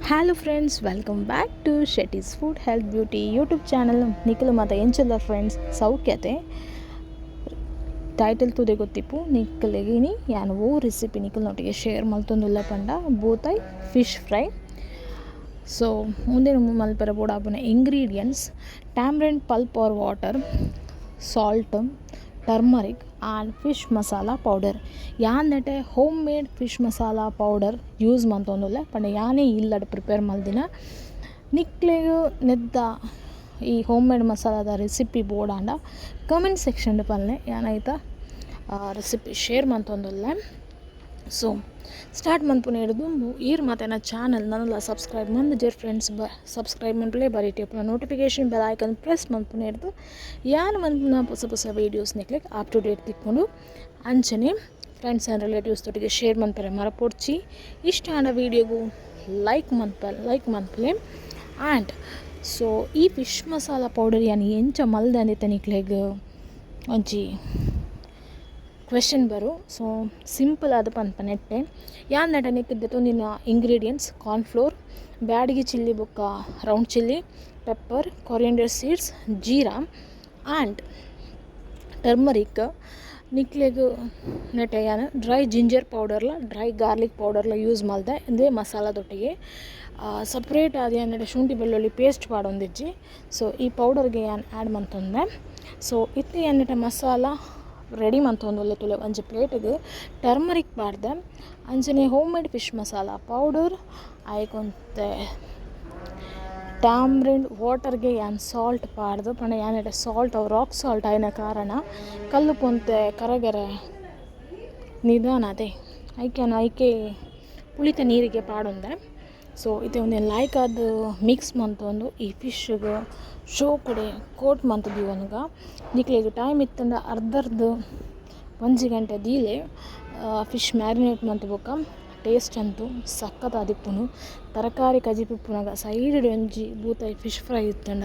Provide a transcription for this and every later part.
Hello friends, welcome back to Shetty's food health beauty YouTube channel. ನಿಕುಲು ಮಾತ ಎಂಚುಲ್ಲ friends? ಸೌಖ್ಯತೆ. Title ತೂದೆ ಗೊತ್ತಿಪ್ಪು ನಿಕಲೆಗಿನಿ ಯಾನ್ ಓ recipe ನಿಕಲ್ನೊಟ್ಟಿಗೆ share ಮಲ್ತೊಂದುಲ್ಲ ಪಂಡ ಬೂತಾಯಿ ಫಿಶ್ ಫ್ರೈ. ಸೊ ಉಂದೆನ್ ಮಲ್ಪೆರೆ ಬೋಡಾಪುನ ingredients: tamarind pulp or water, salt, turmeric and fish masala powder. ಯಾನ್ ನೆಟೆ home made fish masala powder use ಮಲ್ತೊಂದುಲ್ಲೆ. ಪಂಡ ಯಾನೇ ಇಲ್ಲಡ್ ಪ್ರಿಪೇರ್ ಮಲ್ದಿನ. ನಿಕ್ಲೆಗ್ ನೆತ್ತ ಈ ಹೋಮ್ ಮೇಡ್ ಮಸಾಲದ ರೆಸಿಪಿ ಬೋಡಾಂಡ ಕಮೆಂಟ್ ಸೆಕ್ಷನ್ ಪನ್ಲೆ, ಯಾನ್ ಐತ ರೆಸಿಪಿ ಶೇರ್ ಮಲ್ತೊಂದುಲ್ಲೆ. ಸೊ ಸ್ಟಾರ್ಟ್ ಮನ್ಪುನ ದುಂಬು ಈರ್ ಮಾತ ಎನ್ನ ಚಾನಲ್ ನನಲ ಸಬ್ಸ್ಕ್ರೈಬ್ ಮಂತುಜೆರ್ ಫ್ರೆಂಡ್ಸ್, ಬ ಸಬ್ಸ್ಕ್ರೈಬ್ ಮನ್ಪುಲೆ. ಬರಿಟೆ ನೋಟಿಫಿಕೇಶನ್ ಬೆಲ್ ಐಕನ್ ಪ್ರೆಸ್ ಮನ್ಪುನ ಯಾನ್ ಮನ್ಪುನ ಪೊಸ ಪೊಸ ವೀಡಿಯೋಸ್ ನಿಕ್ಲೆಗ್ ಅಪ್ ಟು ಡೇಟ್ ತಿಕ್ಕುಂಡು. ಅಂಚನೆ ಫ್ರೆಂಡ್ಸ್ ಆ್ಯಂಡ್ ರಿಲೇಟಿವ್ಸ್ ದೊಟ್ಟಿಗೆ ಶೇರ್ ಮನ್ಪೆರೆ ಮರಪೊಡ್ಚಿ. ಇಷ್ಟ ಆಂಡ ವೀಡಿಯೋಗು ಲೈಕ್ ಮನ್ಪುಲೆ. ಆ್ಯಂಡ್ ಸೊ ಈ ಫಿಶ್ ಮಸಾಲ ಪೌಡರ್ ಯಾನ್ ಎಂಚ ಮಲ್ದೆ ಅಂದಿತ್ತೆ ನಿಕ್ಲೆಗ್ ಒಂಜಿ ಕ್ವೆಶನ್ ಬರು. ಸೊ ಸಿಂಪಲ್ ಆದ್ ಪನ್ಪ ನೆಟ್ಟೆ. ಯಾನ್ ನೆಟೆ ನೆಕ್ಕ್ ದೆತೊಂದಿನ ಇಂಗ್ರೀಡಿಯೆಂಟ್ಸ್: ಕಾರ್ನ್ಫ್ಲೋರ್, ಬ್ಯಾಡಗಿ ಚಿಲ್ಲಿ ಬೊಕ್ಕ round chilli, pepper, coriander seeds, jeera and turmeric. ನಿಕ್ಲೆಗ್ ನೆಟೆ ಯಾನ್ ಡ್ರೈ ಜಿಂಜರ್ ಪೌಡರ್ಲ ಡ್ರೈ ಗಾರ್ಲಿಕ್ ಪೌಡರ್ಲ ಯೂಸ್ ಮಲ್ದೆ. ಇಂದುವೆ ಮಸಾಲದೊಟ್ಟಿಗೆ ಸಪ್ರೇಟ್ ಆದ್ ಯಾನ್ ನೆಟೆ ಶುಂಠಿ ಬೆಳ್ಳುಳ್ಳಿ ಪೇಸ್ಟ್ ಪಾಡೊಂದಿಜ್ಜಿ. ಸೊ ಈ ಪೌಡರ್ಗೆ ಯಾನ್ ಆ್ಯಡ್ ಮಂತೊಂದೆ. ಸೊ ಇತ್ತೆ ಯಾನ್ ನೆಟೆ ಮಸಾಲ ರೆಡಿ ಮಂತೊಂದುಲ್ಲೆ ತೂಲೆ. ಒಂಜಿ ಪ್ಲೇಟ್ಗ್ ಟರ್ಮರಿಕ್ ಪಾಡ್ದೆ, ಅಂಚನೆ home made fish masala powder, ಐಕೊಂತೆ tamarind ವಾಟರ್ಗೆ ಯಾನ್ ಸಾಲ್ಟ್ ಪಾಡ್ದು. ಪಂಡ ಯಾನ್ ನೆಟೆ ಸಾಲ್ಟ್ ಅವು ರಾಕ್ ಸಾಲ್ಟ್ ಆಯಿನ ಕಾರಣ ಕಲ್ಲು ಪೊಂತೆ ಕರಗರೆ ನಿಧಾನ ಅದೇ ಐಕೆ ಯಾನ್ ಐಕೆ ಪುಳಿತ ನೀರಿಗೆ ಪಾಡೊಂದೆ. ಸೊ ಇತ್ತೆ ಉಂದೆನ್ ಲಾಯ್ಕ್ ಆದ್ ಮಿಕ್ಸ್ ಮಂತೊಂದು ಈ ಫಿಶ್ಗ್ ಶೋಕುಡೆ ಕೋಟ್ ಮಂತ್ ದೀವೊನುಗ. ನಿಕ್ಲೆಗ್ ಟೈಮ್ ಇತ್ತಂಡ ಅರ್ಧರ್ದ್ ಒಂಜಿ ಗಂಟೆ ದೀಲೆ. ಫಿಶ್ ಮ್ಯಾರಿನೇಟ್ ಮಂತ್ ಬೊಕ್ಕ ಟೇಸ್ಟ್ ಅಂತೂ ಸಖತ್ ಆದಿಪ್ಪುಂಡು. ತರಕಾರಿ ಕಜಿಪು ಇಪ್ಪುನಗ ಸೈಡ್ ಒಂಜಿ ಬೂತಾಯಿ ಫಿಶ್ ಫ್ರೈ ಇತ್ತಂಡ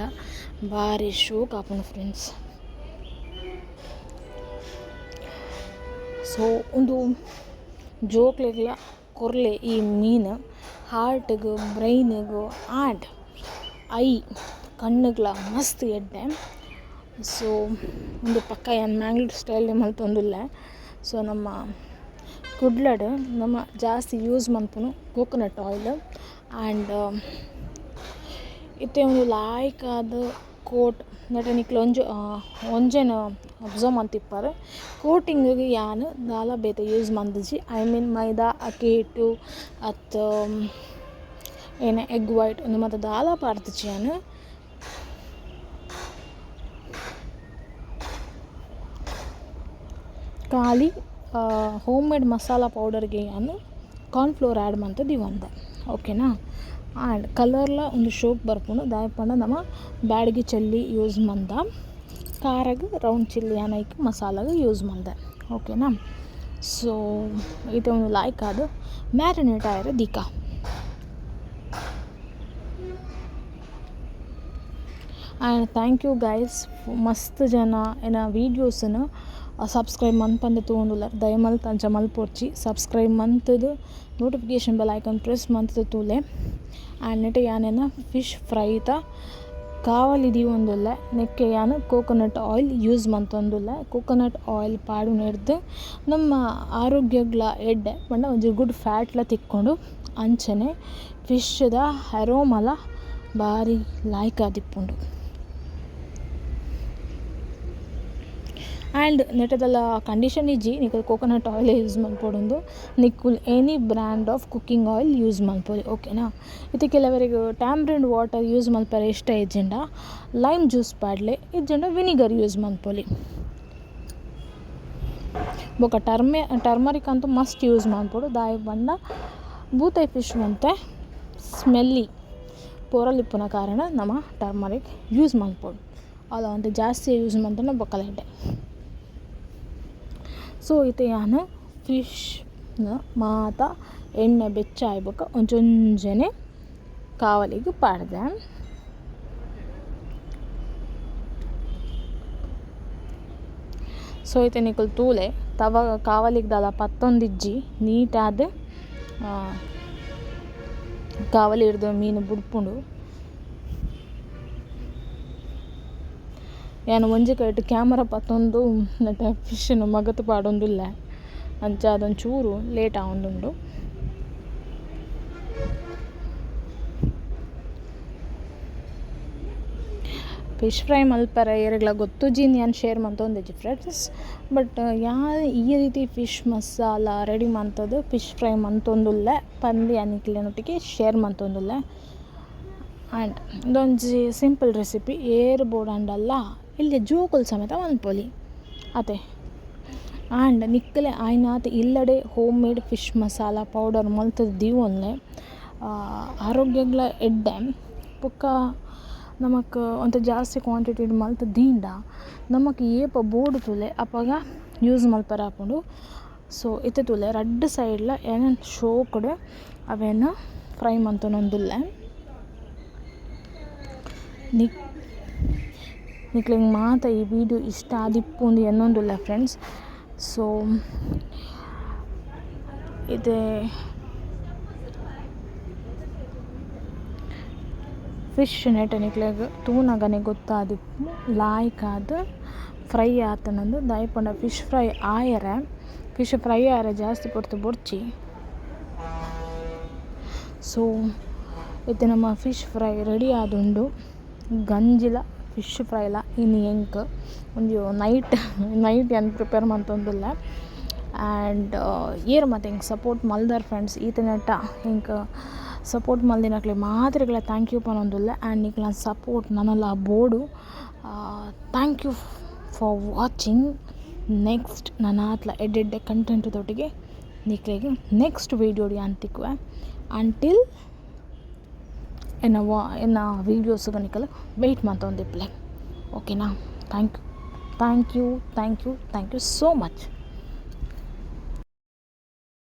ಬಾರಿ ಶೋಕ್ ಆಪುಂಡು ಫ್ರೆಂಡ್ಸ್. ಸೊ ಉಂದು ಜೋಕ್ಲೆಗ್ಲ ಕೊರ್ಲೆ. ಈ ಮೀನು ಹಾರ್ಟ್ಗ್, ಬ್ರೈನ್ಗ್ ಆ್ಯಂಡ್ I ಕಣ್ಣುಗ್ಲ ಮಸ್ತ್ ಎಡ್ಡೆ. ಸೊ ಉಂದು ಪಕ್ಕ ಯಾನ್ ಮ್ಯಾಂಗ್ಳೂರ್ ಸ್ಟೈಲ್ ಮಲ್ತೊಂದುಲ್ಲೆ. ಸೊ ನಮ್ಮ ಕುಡ್ಲಡ್ ನಮ ಜಾಸ್ತಿ ಯೂಸ್ ಮನ್ಪುನು ಕೋಕೋನಟ್ ಆಯಿಲ್. ಆ್ಯಂಡ್ ಇತ್ತೆ ಉಂದು ಲಾಯ್ಕ್ ಆದ್ ಕೋಟ್ ನೆಟೆ ನಿಕ್ಲ್ ಒಂಜಿ ಒಂಜೆನ್ ಅಬ್ಸರ್ವ್ ಮಂತಿಪ್ಪರ್, ಕೋಟಿಂಗ್ ಯಾನ್ ದಾಲ ಬೇತೆ ಯೂಸ್ ಮಂತುಜಿ. I mean ಮೈದಾ, ಅಕ್ಕಿ ಹಿಟ್ಟು ಅತ್ತ್ ಏನ ಎಗ್ ವೈಟ್ ಉಂದು ಮಾತ ದಾಲ ಪಾಡ್ದಿಜಿ ಯಾನ್. ಖಾಲಿ ಹೋಮ್ ಮೇಡ್ ಮಸಾಲ ಪೌಡರ್ಗೆ ಯಾನ್ ಕಾರ್ನ್ಫ್ಲೋರ್ ಆ್ಯಡ್ ಮಂತ್ ದೀವೊಂದೆ, ಓಕೆನಾ? ಆ್ಯಂಡ್ ಕಲರ್ಲ ಉಂದು ಶೋಕ್ ಬರ್ಪುಂಡು. ದಾಯೆ ಪಂಡ ನಮ ಬ್ಯಾಡಗಿ ಚಿಲ್ಲಿ ಯೂಸ್ ಮಂದ, ಖಾರಗ್ ರೌಂಡ್ ಚಿಲ್ಲಿ ಯಾನ್ ಐಕ್ ಮಸಾಲಾಗ್ ಯೂಸ್ ಮಲ್ದೆ, ಓಕೆನಾ? ಸೊ ಇತ್ತೆ ಉಂದು ಲಾಯ್ಕ್ ಆದ್ ಮ್ಯಾರಿನೇಟ್ ಆಯೆರೆ ದೀಕ. And thank you guys. ಮಸ್ತ್ ಜನ ಎನ್ನ ವೀಡಿಯೋಸ್ನ್ ಸಬ್ಸ್ಕ್ರೈಬ್ ಮನ್ಪಂದೆ ತೂವೊಂದುಲ್ಲೆರ್. ದಯಮಲ್ತ್ ಅಂಚ ಮಲ್ಪೊರ್ಚಿ. ಸಬ್ಸ್ಕ್ರೈಬ್ ಮಂತುದು ನೋಟಿಫಿಕೇಶನ್ ಬೆಲ್ ಐಕಾನ್ ಪ್ರೆಸ್ ಮಂತುದು ತೂಲೆ. ಆ್ಯಂಡ್ ನೆಟೆ ಯಾನ್ ಎನ್ನ ಫಿಶ್ ಫ್ರೈತ ಕಾವಲಿ ದೀವೊಂದುಲ್ಲೆ. ನೆಕ್ಕೆ ಯಾನ್ ಕೋಕೋನಟ್ ಆಯಿಲ್ ಯೂಸ್ ಮಂತೊಂದುಲ್ಲೆ. ಕೋಕೋನಟ್ ಆಯಿಲ್ ಪಾಡುನೆರ್ದ್ ನಮ್ಮ ಆರೋಗ್ಯಗ್ಲ ಎಡ್ಡೆ. ಪಂಡ ಒಂಜಿ ಗುಡ್ ಫ್ಯಾಟ್ಲ ತಿಕ್ಕುಂಡು. ಅಂಚನೆ ಫಿಶ್ದ ಅರೋಮಲ ಬಾರಿ ಲಾಯ್ಕ್ ಆದಿಪ್ಪುಂಡು. ಆ್ಯಂಡ್ ನೆಟೆ ದಾಲ ಕಂಡೀಷನ್ ಇಜ್ಜಿ ನಿಕುಲು ಕೋಕೋನಟ್ ಆಯಿಲ್ ಯೂಸ್ ಮನ್ಪೊಡುಂದು. ನಿಕುಲು any brand of cooking oil use ಮನ್ಪೊಲಿ, ಓಕೆನಾ? ಇತ್ತೆ ಕೆಲವರೆಗ್ ಟ್ಯಾಮ್ರಿಂಡ್ ವಾಟರ್ ಯೂಸ್ ಮನ್ಪೆರೆ ಇಷ್ಟ ಇಜ್ಜಿಂಡ ಲೈಮ್ ಜ್ಯೂಸ್ ಪಾಡ್ಲೆ, ಇಜ್ಜಿಂಡ ವಿನಿಗರ್ ಯೂಸ್ ಮನ್ಪೊಲಿ. ಬೊಕ ಟರ್ಮರಿಕ್ ಅಂತೂ ಮಸ್ಟ್ ಯೂಸ್ ಮನ್ಪೊಡು. ದಾಯೆ ಪಂಡ ಬೂತಾಯಿ ಫಿಶ್ ಒಂತೆ ಸ್ಮೆಲ್ಲಿ ಪೊರಲ್ ಇಪ್ಪುನ ಕಾರಣ ನಮ ಟರ್ಮರಿಕ್ ಯೂಸ್ ಮನ್ಪೊಡು. ಅವು ಒಂತೆ ಜಾಸ್ತಿ ಯೂಸ್ ಮಂತುಂಡ ಬೊಕ್ಕಲ ಎಡ್ಡೆ. ಸೊ ಇತ್ತೆ ಯಾನ್ ಫಿಶ್ ಮಾತ ಎಣ್ಣೆ ಬೆಚ್ಚ ಆಯಿ ಬೊಕ್ಕ ಒಂಜೊಂಜೆನೆ ಕಾವಲಿಗ್ ಪಾಡ್ದೆ. ಸೊ ಇತ್ತೆ ನಿಕುಲು ತೂಲೆ, ತವ ಕಾವಲಿಗ್ ದಾಲ ಪತ್ತೊಂದಿಜ್ಜಿ, ನೀಟಾದ್. ಕಾವಲಿಡ್ದು ಮೀನು ಬುಡ್ಪುಂಡು. ಯಾನ್ ಒಂಜಿ ಕೈಟ್ ಕ್ಯಾಮರಾ ಪತ್ತೊಂದು ನೆಟ ಫಿಶ್ನು ಮಗತ್ ಪಾಡೊಂದುಲ್ಲೆ ಅಂಚ ಅದೊಂಚೂರು ಲೇಟ್ ಆವೊಂದುಂಡು. ಫಿಶ್ ಫ್ರೈ ಮಲ್ಪರೆ ಏರೆಗ್ಲ ಗೊತ್ತುಜ್ಜಿ ಯಾನ್ ಶೇರ್ ಮಂತೊಂದಿಜ್ಜಿ ಫ್ರೆಂಡ್ಸ್. ಬಟ್ ಯಾ ಈ ರೀತಿ ಫಿಶ್ ಮಸಾಲ ರೆಡಿ ಮಂತದು ಫಿಶ್ ಫ್ರೈ ಮಂತೊಂದುಲ್ಲೆ ಪಂದ್ ಯಾನ್ ನಿಕ್ಲೆನೊಟ್ಟಿಗೆ ಶೇರ್ ಮಂತೊಂದುಲ್ಲೆ. ಆ್ಯಂಡ್ ಉಂದೊಂಜಿ ಸಿಂಪಲ್ ರೆಸಿಪಿ ಏರ್ ಬೋಡಾಂಡಲ ಎಲ್ಯ ಜೋಕುಲು ಸಮೇತ ಮನ್ಪೊಲಿ ಅತೆ. ಆಂಡ್ ನಿಕ್ಕಲೆ ಆಯ್ನಾತ್ ಇಲ್ಲಡೆ home made fish masala powder ಮಲ್ತುದು ದೀವೊನ್ಲೆ ಆರೋಗ್ಯಗ್ಲ ಎಡ್ಡೆ ಬೊಕ್ಕ ನಮಕ್ ಒಂತೆ ಜಾಸ್ತಿ ಕ್ವಾಂಟಿಟಿ ಮಲ್ತ್ ದೀಂಡ ನಮಕ್ ಏಪ ಬೋಡು ತೂಲೆ ಅಪಗ ಯೂಸ್ ಮಲ್ಪರೆ ಆಪುಂಡು. ಸೊ ಇತ್ತೆ ತೂಲೆ ರಡ್ಡ್ ಸೈಡ್ಲ ಎನನ್ ಶೋಕುಡು ಅವೆನ್ ಫ್ರೈ ಮಂತೊನೊಂದುಲ್ಲೆ. ನಿಕ್ಲೆಗ್ ಮಾತ ಈ ವಿಡಿಯೋ ಇಷ್ಟ ಆದಿಪ್ಪುಂದು ಎನ್ನೊಂದುಲ್ಲೆ ಫ್ರೆಂಡ್ಸ್. ಸೊ ಇತ್ತೆ ಫಿಶ್ ನೆಟ್ ನಿಕ್ಲೆಗ್ ತೂನಗನೆ ಗೊತ್ತಾದಿಪ್ಪು ಲಾಯ್ಕಾದ್ ಫ್ರೈ ಆತನಂದು ದಾಯೆ ಪಂಡ ಫಿಶ್ ಫ್ರೈ ಆಯರೆ ಫಿಶ್ ಫ್ರೈ ಆಯರೆ ಜಾಸ್ತಿ ಪೊರ್ತು ಬೊರ್ಚಿ. ಸೊ ಇತ್ತೆ ನಮ್ಮ fish fry ready ಆದುಂಡು. ಗಂಜಿಲ ಫಿಶ್ ಫ್ರೈಲ ಇನಿ ಎಂಕ್ ಒಂಜಿ ನೈಟ್ ನೈಟ್ ಯಾನ್ ಪ್ರಿಪೇರ್ ಮಂತೊಂದುಲ್ಲೆ. ಆ್ಯಂಡ್ ಏರ್ ಮಾತ ಎಂಕ್ ಸಪೋರ್ಟ್ ಮಲ್ದರ್ ಫ್ರೆಂಡ್ಸ್ ಈತನೆಟ ಎಂಕ್ ಸಪೋರ್ಟ್ ಮಲ್ದಿನಕ್ಲೆ ಮಾತೆರೆಗ್ಲ thank you ಪನೊಂದುಲ್ಲೆ. ಆ್ಯಂಡ್ ನಿಕ್ಲೆನ ಸಪೋರ್ಟ್ ನನಲ ಬೋಡು. Thank you for watching. Next ನನಾತ್ಲ ಎಡ್ಡೆ ಕಂಟೆಂಟ್ ದೊಟ್ಟಿಗೆ ನಿಕ್ಲೆಗ್ ನೆಕ್ಸ್ಟ್ ವೀಡಿಯೋ ಯಾನ್ ತಿಕ್ಕುವೆ. ಅಂಟಿಲ್ ಎನ್ನ ಎನ್ನ ವೀಡಿಯೋಸ್ ನಿಕಲ್ ವೆಯ್ಟ್ ಮಂತೊಂದಿಪ್ಪುಲೆ ಓಕೆನಾ. Thank you thank you thank you thank you so much.